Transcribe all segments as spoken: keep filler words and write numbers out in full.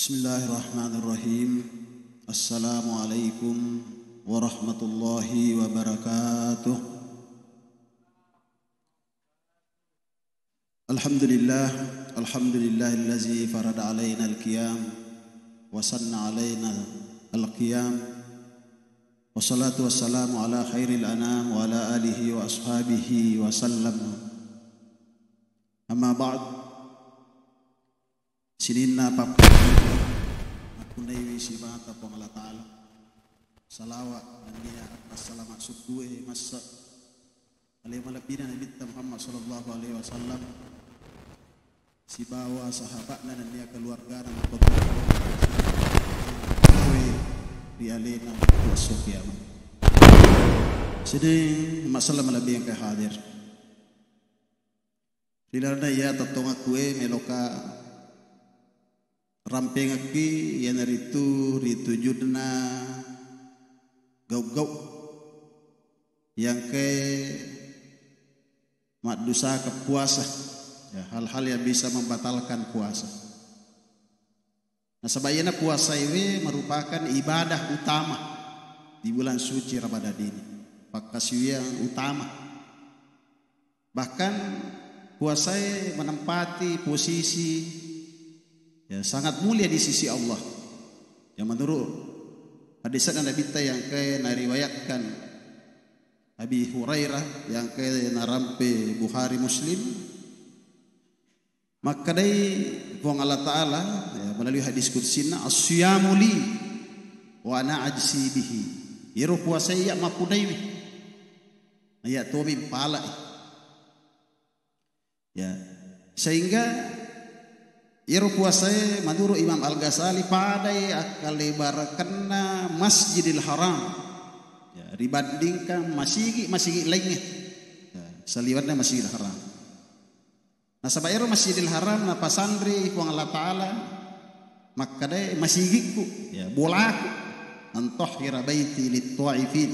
Bismillahirrahmanirrahim. Assalamualaikum warahmatullahi wabarakatuh. Alhamdulillah, alhamdulillahillazi farada alaina al-qiyam wa sanna alaina al-qiyam. Wassalatu wassalamu ala khairil anam wa ala alihi wa ashabihi wa sallam. Amma ba'd. Sininna pappunnaiwi simata Puang Allah Ta'ala. Salawa nennia assalama suddue massa ale malebbina Nabitta Muhammad sallallahu alaihi wasallam sibawa sahabatna nennia keluargana makkotoro ri alena waktu esso kiamat. Sedeng masalah malebbi engka hadir. Ri lalenna iya tettongekku e meloka rampengekki iyanaritu ri tujunna gau-gau yang ke maddusaka puasa, ya, hal-hal yang bisa membatalkan puasa. Nasaba iyana puasaiwe merupakan ibadah utama di bulan suci Ramadan ini, pakkasiwiang utama. Bahkan puasae menempati posisi, ya, sangat mulia di sisi Allah. Ya, menurut hadisnya Nabitta yang ke nariwayatkan Abi Hurairah yang ke narampe Bukhari Muslim, makkedai Puang Allah Ta'ala, ya, melalui hadis qudsinna, "As-siyamu li wa ana ajzi bihi." Iyaro puasa iya mappunaiwi. Iya tomi mpalai. Ya. Sehingga iyaro puasae menurut Imam Al-Ghazali padai akkalebarakenna Masjidil Haram. Ya, dibandingkan masigi-masigi lainnya. Ya, saliwenna Masjidil Haram. Nasaba ero Masjidil Haram napasanri Puang Allah Ta'ala makkedae masigikku, ya, bolaku, antahhira baiti lit-taifin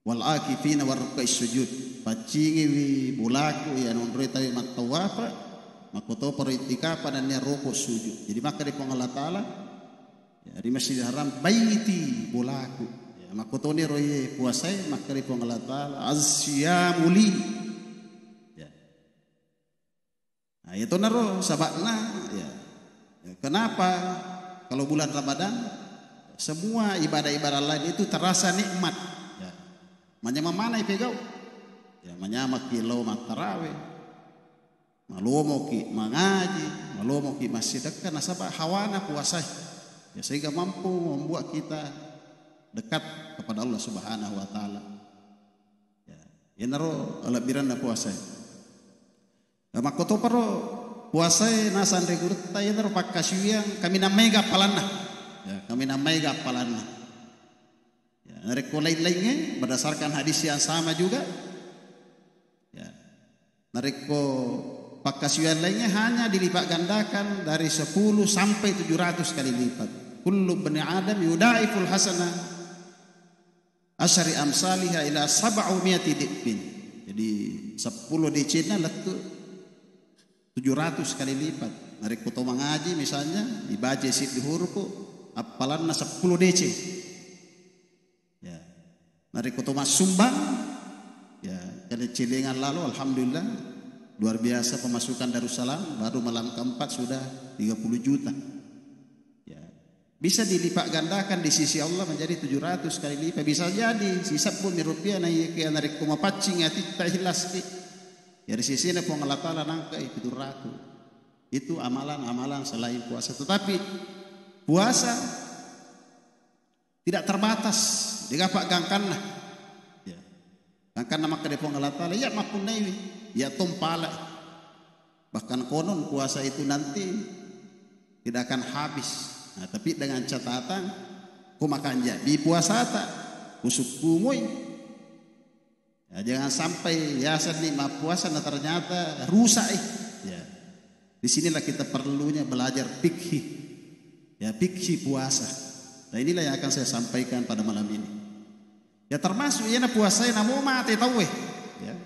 wal akifina war rukais sujud. Paccingiwi bolaku, ya, nonroi tawi mattawafa, makkotoparo ittikafa nennia roko sujud. Jadi makkeda Puang Allah Ta'ala, ya, ri Masjidil Haram baiti bolaku. Ya, makkotoni ro iye puasae, makkeda Puang Allah Ta'ala, "As-siyamu li." Ya. Nah, itu naro sabakna, ya. Ya, kenapa kalau bulan Ramadan semua ibadah-ibadah lain itu terasa nikmat? Ya. Manyamang mana ipegau? Ya, manyamaki lao mattarawe, malomoki mangaji, malomoki massidekka, nasaba hawana puasai. Ya, sehingga mampu membuat kita dekat kepada Allah Subhanahu wa Ta'ala. Ya, iyanaro alebbiranna puasai. Ya, makkotoparo puasae naseng ri gurutta, iyanaro pakkasiwiang kaminang maega appalanna. Ya, kaminang maega appalanna. Ya, narekko lain-laingnge berdasarkan hadis yang sama juga. Ya. Narekko pakkasiwiang laingnge hanya dilipat gandakan dari sepuluh sampai tujuh ratus kali lipat. Kullu bani Adam yudaiful hasanah asyari amsaliha ila sab'u mi'ati di'fin. Jadi sepuluh decena lettu tujuh ratus kali lipat. Narekko to mangaji misalnya, dibaca siddi hurupu, appalanna sepuluh dece. Ya. Narekko to massumbang, ya, kena celengan lalo, alhamdulillah, luar biasa pemasukan Darussalam, baru malam keempat sudah tiga puluh juta. Ya. Bisa dilipat gandakan di sisi Allah menjadi tujuh ratus kali lipat. Bisa jadi sisebbu mi rupiah na iya ke narekko mapaccing atitta ikhlas ki. Dari sisina Puang Allah Ta'ala nangka itu ratu. Itu amalan-amalan selain puasa. Tetapi puasa tidak terbatas, degaga gangkanna. Ya. Gangkanna makkeda Puang Allah Ta'ala, iya mappunnaiwi, iya tompala. Bahkan konon puasa itu nanti tidak akan habis. Nah, tapi dengan catatan, ko makanja'mi puasata, ko sukkumoi. Ya, jangan sampai yasenni mappuasa, nah, ternyata rusak, eh. Ya. Di sinilah kita perlunya belajar fikih. Ya, fikih puasa. Nah, inilah yang akan saya sampaikan pada malam ini. Ya, termasuk iyana puasa namo mate tauwe. Ya.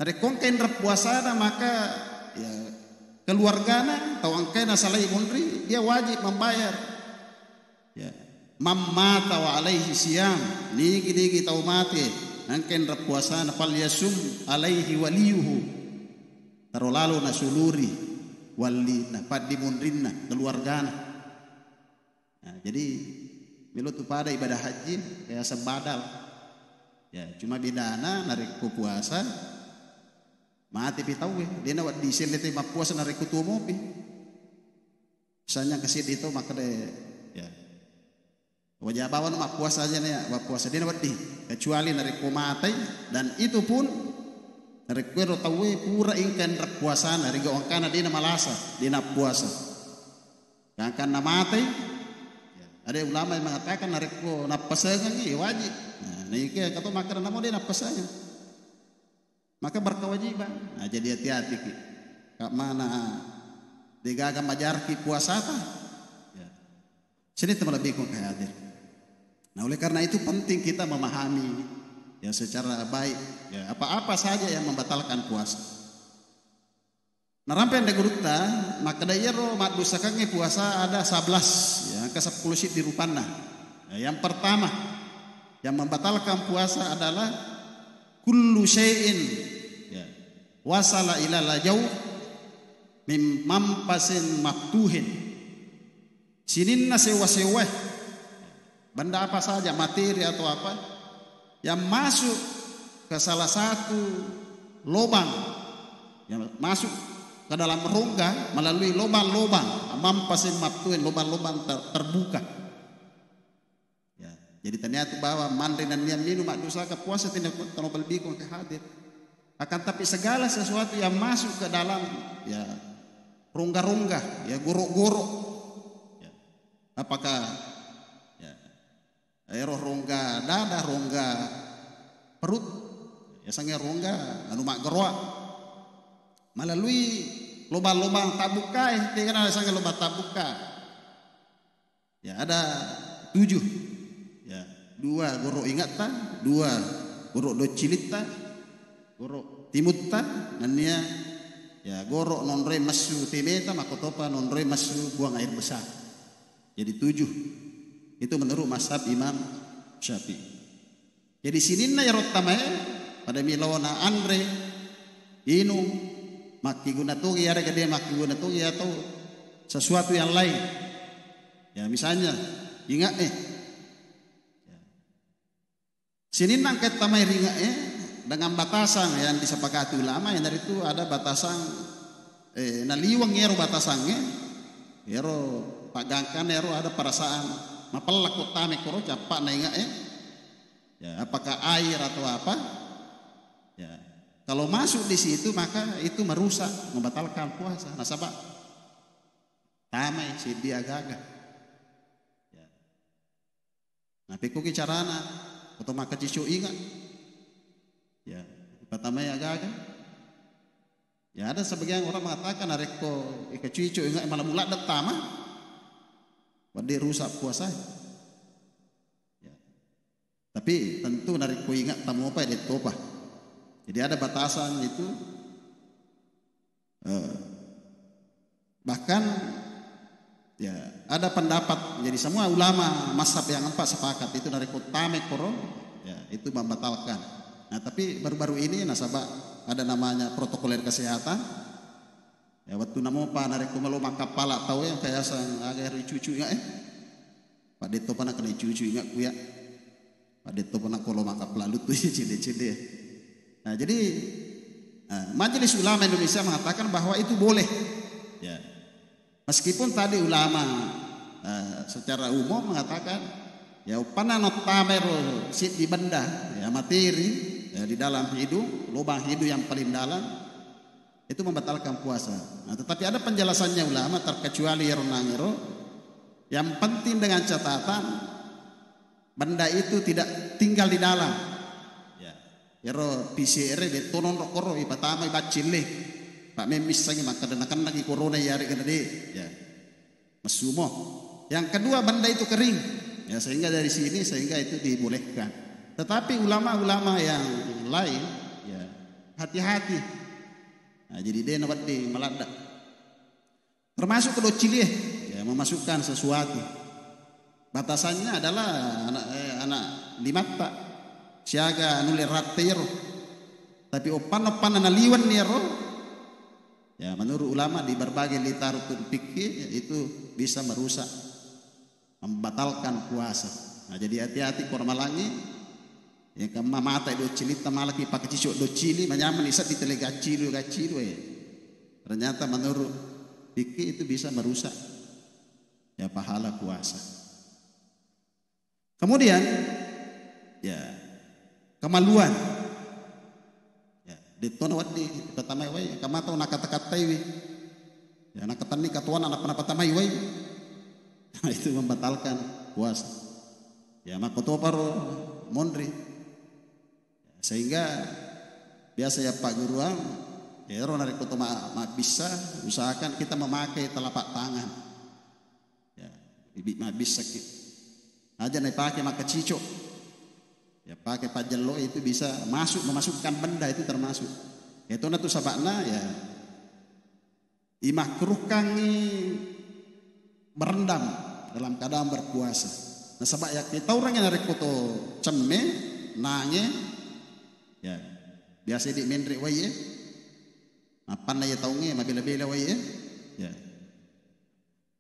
Narekko engka inreng puasana, maka, ya, keluargana, tau engkae nasalai munri, dia wajib membayar. Ya. Mammata wa alaihi siyam, nigi-nigi tau mate, nangkenra puasana, falyasum alaihi waliyuhu. Taro lalo nasuluri walli na paddi munrinna keluargana. Nah, jadi melo tu pada ibadah haji kayak sebadal. Ya, cuma bedana narekko puasa mate pi tauwe, dena wedding selle te mappuasa narekko tuo mopi. Misalnya kesiddi to makkeda, ya, wajah bawang mappuasa aja nih, ya, mappuasa dena wedding. Kecuali narekko matai, dan itu pun narekko ero tauwe pura engka enreng puasana, riga engkana dena malasa, dena puasa. Gangkanna matai, ya, ada ulama yang mengatakan narekko nappasengengi wajib. Nah, nike kato makkeda namo dena nappasengengi. Maka berkewajiban. Nah, jadi hati-hati ki. Kak mana degaga majarki puasata? Ya. Sini teman lebih kok hadir. Nah, oleh karena itu penting kita memahami ya secara baik ya apa-apa saja yang membatalkan puasa. Narampe ande gurutta, makkeda iyaro maddusakangnge puasa ada sebelas, ya, ke sepuluh siddi rupanna. Ya, yang pertama, yang membatalkan puasa adalah kullu syai'in, ya, wasala ila lajau min mampasin maftuhin. Sininna sewa-sewae, benda apa saja, materi atau apa, yang masuk ke salah satu lobang, yang masuk ke dalam rongga melalui lobang-lobang, mampasin maftuhin, lobang-lobang ter- terbuka. Ya, jadi ternyata bahwa manre nennia minum maddusaka puasa tidak tano lebih ke hadir. Akan tapi segala sesuatu yang masuk ke dalam, ya, rongga-rongga, ya, goro-goro, ya, apakah, ya, ero rongga dada, rongga perut, ya, sange rongga anu maggeroa, melalui lobang-lobang tabbukae, tega na sange lobang tabbuka. Ya, ada tujuh. Ya, dua goro ingatta, dua goro doccilitta, goro timutta, nennia, ya, goro nonroi massu temeta, makotopa nonroi massu buang air besar. Jadi tujuh. Itu menurut mazhab Imam Syafi'i. Jadi sininna iyaro tamae pada milona anre, inung, makkiguna togi, yarega de makkiguna togi atau sesuatu yang lain. Ya, misalnya, ingat eh. Ya. Sininna engka tamae ringa eh dengan batasan yang disepakati ulama, yang dari itu ada batasan eh, naliweng ero batasangnge, ero paggangkana ero ada perasaan mapella ko tame koro cappa na ingat eh. Ya, apakah air atau apa? Ya. Kalau masuk di situ maka itu merusak, membatalkan puasa. Nasaba tamai siddi agaga. Ya. Nah, pekkoki carana atau maka cicu ingat. Ya, patamai agaga. Ya, ada sebagian orang mengatakan narekko ika cuicu ingat malah mula tama, wadde rusak puasa. Ya. Tapi tentu narekko ingat tamopa ya dettopa. Jadi ada batasan itu. Eh, bahkan ya ada pendapat. Jadi semua ulama mazhab yang empat sepakat itu narekko tame koro ya itu membatalkan. Nah, tapi baru-baru ini nasaba ada namanya protokoler kesehatan. Ya, wettu namopa narekko melo makkappala tau yang kayasang aga ri cucu ingat eh. Padetto pana kena cucu ingat kuya. Padetto pana kolo makkappala lutu cede-cede. Nah, jadi eh, Majelis Ulama Indonesia mengatakan bahwa itu boleh. Ya. Meskipun tadi ulama eh, secara umum mengatakan ya upana no tamero siddi benda ya materi ya, di dalam hidung, lubang hidung yang paling dalam itu membatalkan puasa. Nah, tetapi ada penjelasannya ulama terkecuali ero nangero. Yang penting dengan catatan benda itu tidak tinggal di dalam. Ya. Ero P C R de tonon rokoro ipatama ibaccille. Pak memmissangi makkada nakennaki corona ya rek de. Ya. Messumo. Yang kedua benda itu kering. Ya, sehingga dari sini sehingga itu dibolehkan. Tetapi ulama-ulama yang lain ya hati-hati. Nah, jadi de nawedding maladda. Termasuk ke doccilie, ya, memasukkan sesuatu. Batasannya adalah anak, eh, anak limatta siaga nulle rattero. Tapi oppanna-oppanna naliwenni ero, ya, menurut ulama di berbagai literatur fikih, ya, itu bisa merusak, membatalkan puasa. Nah, jadi hati-hati ko ramalangi, ya, kemma mata doccilitta malaki pakai cicok doccili, manyameng isa ditele gaccilu, gaccilu, eh. Ternyata menurut fikih itu bisa merusak, ya, pahala puasa. Kemudian, ya, kemaluan. Ya, dettona wedding dipatamai wai, kama tau nakata-kataiwi. Ya, nakatenni katuana nappa napatamai wai. Itu membatalkan puasa. Ya, makkotoparo monri. Sehingga biasa ya pagguruang, ya, ero narekko to ma-, mabbissa, usahakan kita memakai telapak tangan. Ya, ibi mabbissaki. Aja naipake makkacicok. Ya, pakai pajjello itu bisa masuk, memasukkan benda itu termasuk. Itu na tu sabakna, ya, imakruhkangngi berendam dalam keadaan berpuasa. Nasaba ya, kita orang yang narekko to cemme, nange, ya, biasa di menre wai, ya. Nappanna ya taunge, mabela-bela wai, ya. Ya.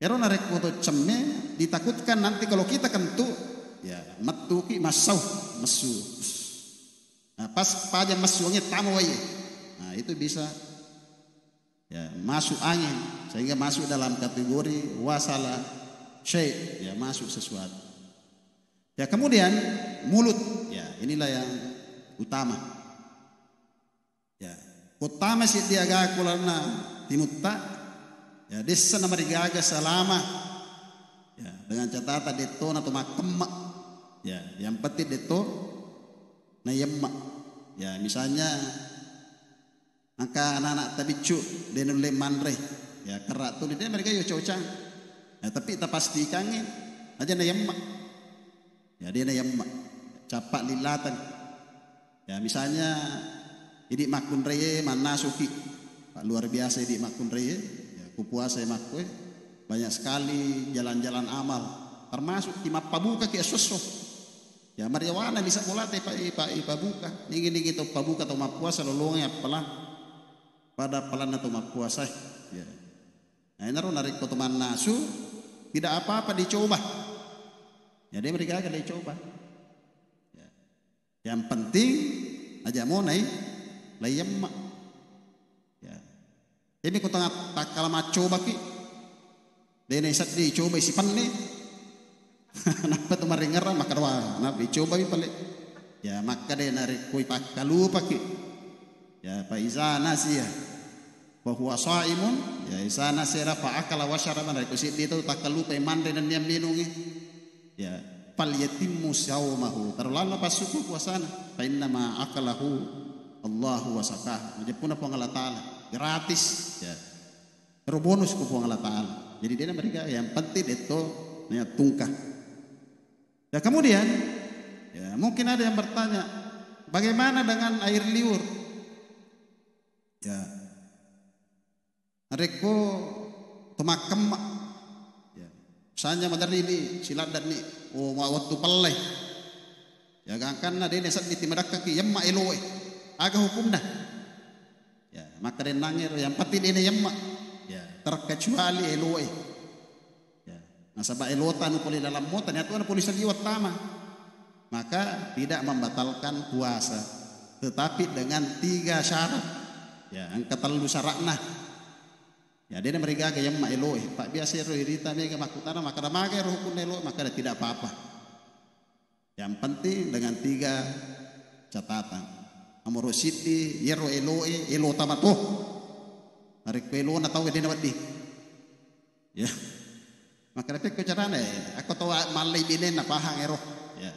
Ero narekko to cemme, ditakutkan nanti kalau kita kentu, ya, mettuki massau, messu. Nah, pas paja messuange tama wai. Nah, itu bisa, ya, masuk angin sehingga masuk dalam kategori wasala syai, ya, masuk sesuatu. Ya, kemudian mulut, ya, inilah yang utama. Ya, uttama siddi agaku lalenna timutta, ya, dessa namarigaga salama. Ya, dengan catatan dettona to makkemma. Ya, yang penting detto nayemma. Ya, misalnya engka anak-anak tabiccu de nulle manre. Ya, kerra tuli de mereka yo cocang. Ya, tapi tapastikangi aja nayemma. Ya, de nayemma. Cappa lillateng. Ya, misalnya, idi makkunraie mannasuki. Pak, luar biasa idi makkunraie. Ya, ku puasa makkoe. Banyak sekali jalan-jalan amal. Termasuk ki mappabukaki esso-esso. Ya, mariawana bisa mulate pa, pa, pabuka. Ningi-ningi to pabuka to mappuasa lolonge appalang. Pada appalanna to mappuasa. Ya. Nah, enaro narekko to mannasu, tidak apa-apa dicoba. Ya, de merigaga dicoba. Ya. Yang penting aja mo nai laiyemma. Ya. Ini ko tengah takkala maccobaki. De naisaddi coba isi penne. Nappa tu maringerang makkeda, "Wah, nappa icoba mi pale." Ya, makkeda narekko ipakkalupaki. Ya, fa iza nasiya fa huwa shaimun, ya, iza nasiya fa akala wa syaraba, narekko siddi tau takkalupai manre nennia minungi. Ya, fal yatimmu shaumahu, tarolanna passukku puasana, fa innama akalahu Allahu wa saqah, majeppuna Puang Allah Taala, gratis, ya. Ero bonus ku Puang Allah Taala. Jadi de namarigaga, yang penting detto naya tungka. Ya, kemudian, ya, mungkin ada yang bertanya, bagaimana dengan air liur? Ya. Narekko to makkemma. Ya. Misalnya maderri ni siladda ni, oh, ma wettu pelle. Ya, gangkanna de nasaddi timadekkaki yemma eloe. Aga hukumna? Ya, makkedennangnge ro, yang penting de nayemma. Ya, terkecuali eloe. Ya, nasaba elota anu pole dalam mota, niatu anu pole saliweng tama. Maka tidak membatalkan puasa. Tetapi dengan tiga syarat. Ya, engka tellu syaratna. Ya, de namarigaga yemma eloe. Pak, biasa ero irita mega makkutana, makkeda maga ero hukumna eloe, makkeda tidak apa-apa. Yang penting dengan tiga catatan. Nomor siddi, yero eloe, elo tamato. Narekko elona tau de nawedding. Ya. Makkeda pekko carana, eh, akko tau mallei binenna pahang ero. Ya.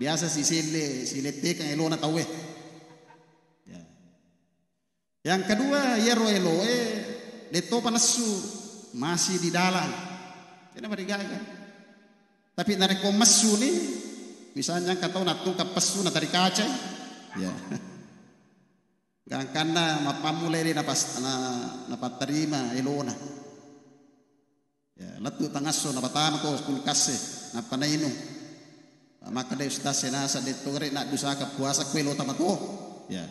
Biasa si selle, si lettekeng elona tauwe. Ya. Yang kedua, yero eloe, detto panessu, masih di dalam. Kena marigaga. Tapi narekko messu ni, misalnya engka tau nattungka pessu natari kacai. Ya. Gangkanna mappammulai de napas-, na-, napattarima elona. Ya, lettu tangasso napatama ko kulkas e, nappa nainung. Maka de' ustaz e nasa de' to gare' naddusaka puasa kue lo tama to. Ya.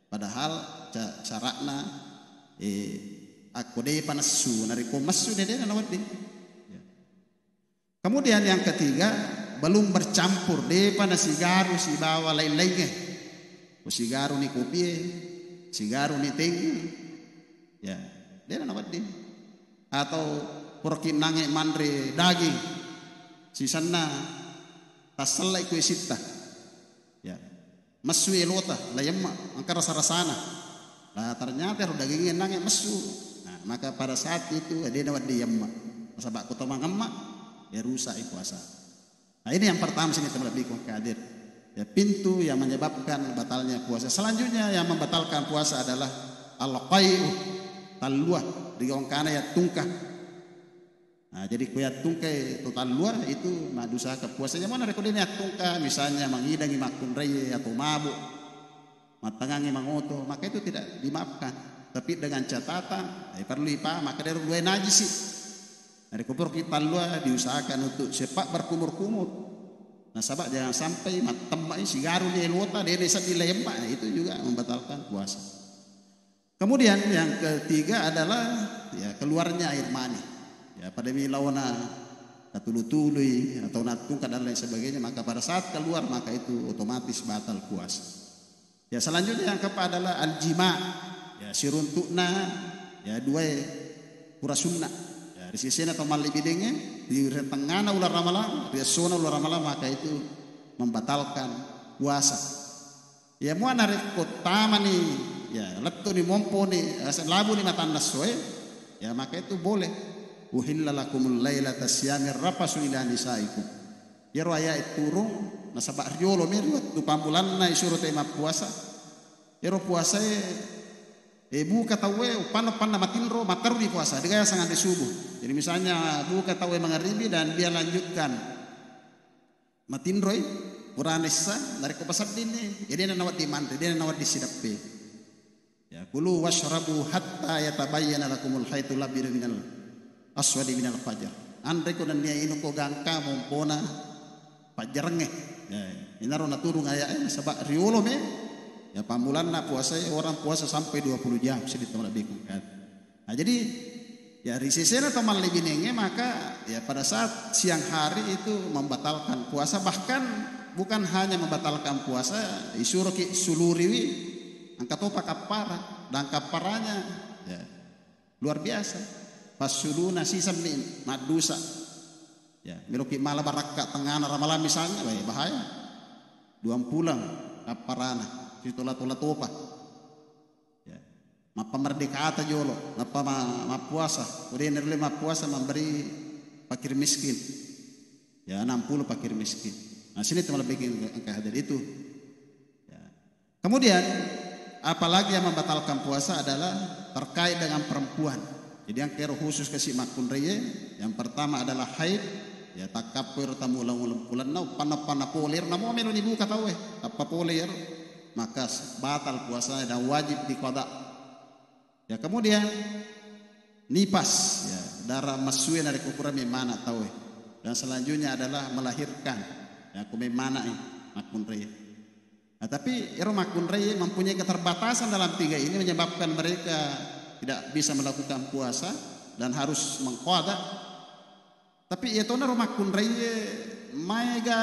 Padahal ca-, cara'na, eh, akko de'pa nassu, narekko massu de' de' nawedding. Ya. Kemudian yang ketiga, belum bercampur, de'pa nasigaru sibawa lain-laingnge. Ko sigaruni kopie, sigaruni tenge. Ya, de' nawedding. Atau purakinnangnge manre daging, sisenna tassellai kue sitta. Ya. Messu elota, layemma, engka rasa-rasana. Lah, ternyata ero dagingnya nange messu. Nah, maka pada saat itu, eh, de' nawedding yemma. Nasaba' ko to mangemma, ya rusak i puasa. Nah, ini yang pertama sini teman lebih hadir. Ya, pintu yang menyebabkan batalnya puasa. Selanjutnya yang membatalkan puasa adalah al-qai'u, tallua, ri gau engkana yattungka. Nah, jadi ko yattungkai to tallua itu maddusaka puasanya. Mana rekko de' nattungka, misalnya mangidangi makkunrai atau mabuk, mattangangi mangoto, maka itu tidak dimaafkan. Tapi dengan catatan, eh, perlu ipa, maka dari dua najisi. Nah, rekko puraki tallua diusahakan untuk sepak berkumur-kumur. Nasaba' jangan sampai mattemma i sigaru ni elota, de' nasedding layemma, nah, itu juga membatalkan puasa. Kemudian yang ketiga adalah, ya, keluarnya air mani. Ya, pada mi laona katulu-tului atau nattungka dan lain sebagainya, maka pada saat keluar maka itu otomatis batal puasa. Ya, selanjutnya yang keempat adalah al-jima'. Ya, siruntu'na, ya, duae pura sunna. Ya, ri sesena to mallibidengnge, ri tengngana uleng Ramalang, ri essona uleng Ramalang, maka itu membatalkan puasa. Ya, mua narekko tamani, ya, lettuni momponi, eh, labuni matanna essoe, ya, maka itu boleh. Uhilla lakumul lailata siyamir rafasu ila nisaikum. Iyaro aya'e turung, nasaba' riolo mi ri wettu pammulanna isuro te mappuasa. Iyaro puasae, eh, buka tauwe, uppanna-uppanna matinro, matteruni puasa, degaga sanganre subuh. Jadi misalnya buka tauwe mangaribi dan dia lanjutkan matinroi, purana issa, narekko paseddinni, ya de'na nawedding manre, de'na nawedding sideppe. Ya, kulu washrabu hatta yatabayyana lakumul khaitul abyadu minal aswadi minal fajr. Anreko nennia inungko gangka mompona pajjarengnge. Ya, inaro naturung aya'e, nasaba' riolo me, ya, pammulanna puasae, orang puasa sampai dua puluh jam, sedih teman lebih kan. Nah, jadi, ya, ri sesena to mallibinengnge, maka, ya, pada saat siang hari itu membatalkan puasa, bahkan bukan hanya membatalkan puasa, isuroki suluriwi, engka topa kappara, dan kapparanya, ya, luar biasa. Passuluna sisemmi maddusa. Ya, meloki mala barakka tengngana Ramalang misalnya, wah, bahaya. Duampuleng kapparana, sitola-tola topa. Ya. Mappammerdekata jolo, nappa ma-, mappuasa. Ko de' narile mappuasa, memberi fakir miskin. Ya, enam puluh fakir miskin. Nah, sini teman lebih engka hadir itu. Ya. Kemudian, apalagi yang membatalkan puasa adalah terkait dengan perempuan. Jadi, yang kero khusus kasi makkunraie, yang pertama adalah haid, ya, takkappo ero tamu uleng-uleng pulenna, uppanna-uppanna pole ero, namo melo nibuka tauwe, tappa pole ero, maka s-, batal puasanya dan wajib diqada. Ya, kemudian nipas, ya, darah massue narekko pura memmana tauwe. Dan selanjutnya adalah melahirkan, ya, ko memmana, eh, makkunrai. Nah, tapi ero makkunrai mempunyai keterbatasan dalam tiga ini menyebabkan mereka tidak bisa melakukan puasa dan harus mengqada. Tapi iyatonaro makkunraie maega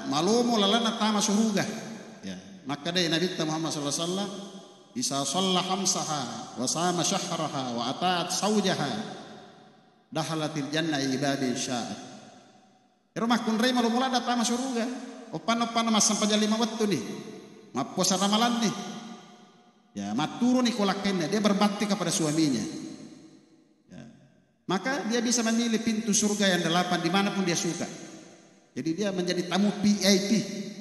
malomo lalenna tama suruga. Ya, makkedai Nabitta Muhammad sallallahu alaihi wasallam, "Isa shalla khamsaha wa sama syahraha wa ata'at saujaha dakhalatil jannah ibabin sya'at." Ero makkunrai malomo ladda tama suruga. Oppanna-oppanna massempajang lima wettu ni. Mappuasa ramalanni. Ya, matturuni ko lakkainna, dia berbakti kepada suaminya. Ya. Maka dia bisa memilih pintu surga yang delapan dimanapun dia suka. Jadi dia menjadi tamu V I P.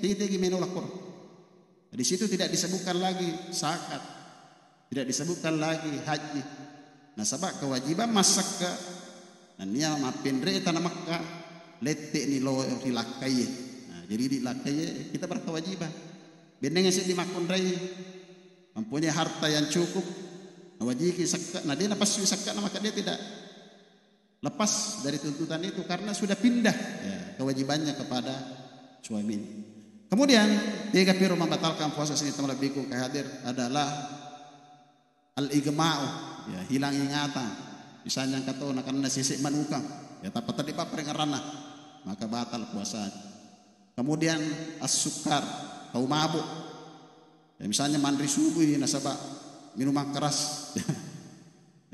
Tegi-tegi melo lakkoro. Di situ tidak disebutkan lagi zakat. Tidak disebutkan lagi haji. Nasaba kewajiban massakka, nennia mappenre tana Mekka, lette'ni lo ri lakkaie. Nah, jadi di lakkaie kita berkewajiban. Benneng seddi makkunrai, mempunyai harta yang cukup, nawajiki sakka, na de napassui sakka, na maka dia tidak lepas dari tuntutan itu karena sudah pindah, ya, kewajibannya kepada suaminya. Kemudian, tega piro membatalkan puasa, sininna malebbiku engka hadir, adalah al-igma'u, ya, hilang ingatan. Misalnya engka to nakenna sese manukang, ya, tappa teddi papparengngeranna, maka batal puasa. Kemudian as-sukkar, tau mabuk. Ya, misalnya manre subuh nasaba minuman keras.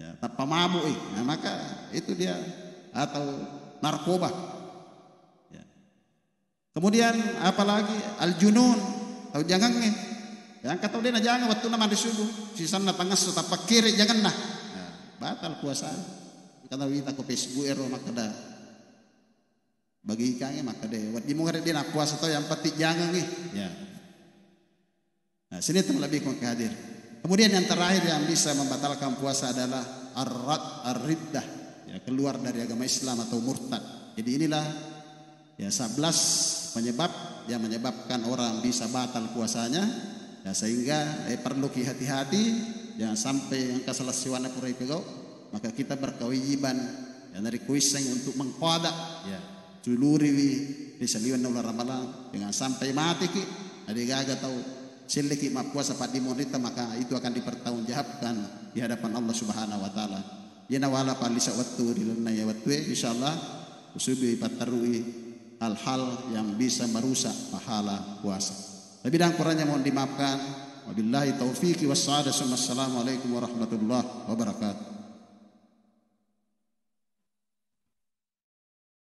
Ya, tappa mabuk, eh. Nah, maka itu dia, atau narkoba. Ya. Kemudian apalagi al-junun, tau jangengnge. Ya, engka tau de najangeng wettunna manre subuh, sisenna tangesso tappa kere jangenna. Ya, batal puasa. Engka tau wita ko Facebook ero makkeda, bagikangnge makkeda, wedding mungare de nappuasa tau, yang penting jangengnge. Ya. Nah, sininna malebbiku engka hadir. Kemudian yang terakhir yang bisa membatalkan puasa adalah ar-rad-, ar-riddah, ya, keluar dari agama Islam atau murtad. Jadi inilah, ya, sebelas penyebab yang menyebabkan orang bisa batal puasanya. Ya, sehingga, eh, perlu ki hati-hati, jangan sampai engka salessiwanna pura ipegau, maka kita berkewajiban, ya, narekko isseng untuk mengqada, ya, tuluriwi ri saliwenna uleng Ramalang, jangan sampai mateki, na degaga tau selleki mappuasa paddimonritta, maka itu akan dipertanggungjawabkan di hadapan Allah Subhanahu wa Ta'ala. Iyana wala pallisa wettu ri lalenna iya wettue, insyaallah usudui patterui hal-hal yang bisa merusak pahala puasa. Lebih dan kurangnya mohon dimaafkan. Wabillahi taufiqi wassa'adah. Assalamualaikum warahmatullahi wabarakatuh.